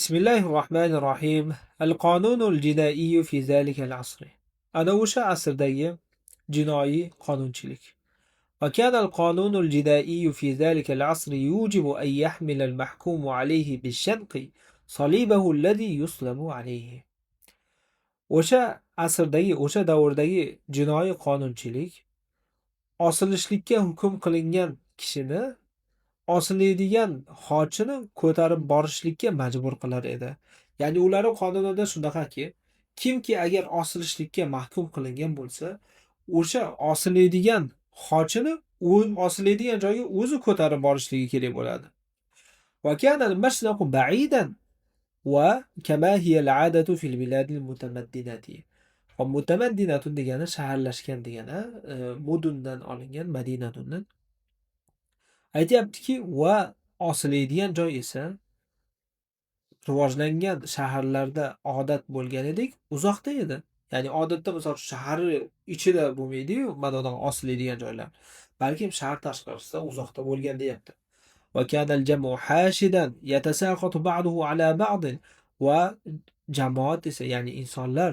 Bismillahir Rohmanir Rohim. Al-qonunul jinoiy fi zalikal asr. Ana o'sha asrdagi jinoiy qonunchilik. وكان القانون الجنائي في ذلك العصر يوجب أن يحمل المحكوم عليه بالشنق صليبه الذي يصلب عليه. O'sha asrdagi, o'sha davrdagi jinoiy qonunchilik osilishlikka hukm qilingan kishini osiladigan xochini ko'tarib borishlikka majbur qilar edi. Ya'ni ularning qonunida shunaqaki, kimki agar osilishlikka mahkum qilingan bo'lsa, o'sha osiladigan xochini u osiladigan joyga o'zi ko'tarib borishligi kerak bo'ladi. وكان المشنق بعيدا وكما هي العادة في البلاد المتمدنة. Va متمدنة degani shaharlashgan degani, مدن dan olingan, مدينة dan. Aytyaptiki, va osiladigan joy esa rivojlangan shaharlarda odat bo'lganidek uzoqda edi. Ya'ni odatda, misol uchun, shahar ichida bo'lmaydi-yu, mana bunaqa osiladigan joylar. Balkim shahar tashqarisida, uzoqda bo'lgan deyapti. وكان الجمع حاشدا يتساقط بعضه على بعض. Va jamoat esa, ya'ni insonlar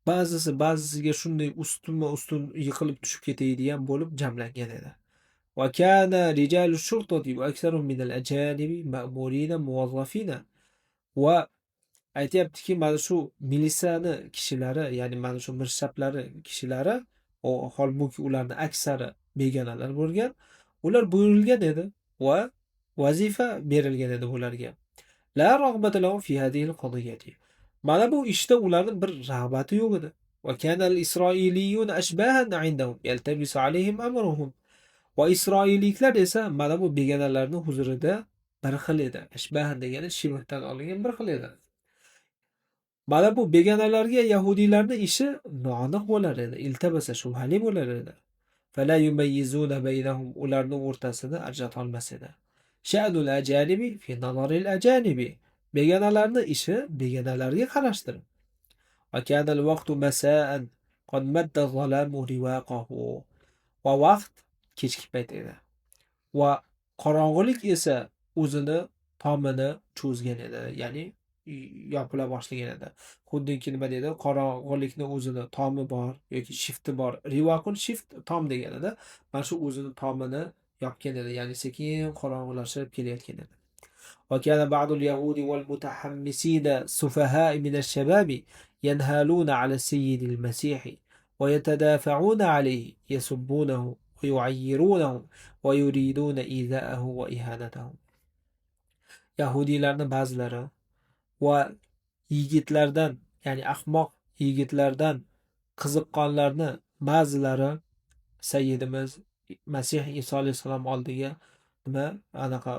ba'zisi ba'zisiga shunday ustunma-ustun yiqilib tushib ketadigan bo'lib jamlangan edi. وكان رجال الشرطة وأكثرهم من الأجانب مأمورين موظفين. Va aytyaptiki, mana shu milisani kishilari, ya'ni mana shu mirshablari kishilari, holbuki ularni aksari begonalar bo'lgan, ular buyurilgan edi va vazifa berilgan edi ularga. لا رغبة لهم في هذه القضية. Mana bu ishda ularning bir rag'bati yo'q edi. وكان الإسرائيليون أشباها عندهم يلتبس عليهم أمرهم. Va isroilliklar esa mana bu begonalarning huzurida bir xil edi. أشباها degani شبه dan olingan, bir xil edi. Mana bu begonalarga yahudiylarning ishi noaniq bo'lar edi. التبس shubhali bo'lar edi. فلا يميزون بينهم, ularning o'rtasini ajratolmas edi. شأن الأجانب في نظر الأجانب. Begonalarning ishi begonalarga qarashdir. وكان الوقت مساء قد مد الظلام رواقه. Va vaqt kechki payt edi. Va qorong'ulik esa o'zini tomini cho'zgan edi, ya'ni yopila boshlagan edi. Xuddiki nima deydi, qorong'ulikni o'zini tomi bor yoki shifti bor. رواق shift, tom deganida, mana shu o'zini tomini yopgan edi, ya'ni sekin qorong'ulashib kelayotgan edi. وكان بعض اليهود والمتحمسين السفهاء من الشباب ينهالون على السيد المسيح ويتدافعون عليه، يسبونه ويعيرونه ويريدون إيذاءه وإهانته. Yahudiylarning ba'zilari va yigitlardan, ya'ni ahmoq yigitlardan qiziqqonlarni ba'zilari sayyidimiz Masih Iso alayhissalom oldiga nima anaqa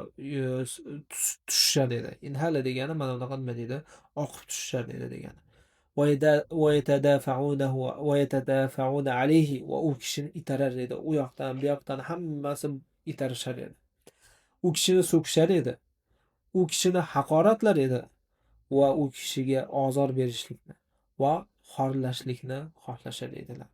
tushishar edi. انهال degani mana bunaqa nima deydi, oqib tushishar edi degani. ويتدافعون عليه, va u kishini itarar edi. U yoqdan, bu yoqdan hammasi itarishar edi. U kishini so'kishar edi. U kishini haqoratlar edi va u kishiga ozor berishlikni va xorlashlikni xohlashar edilar.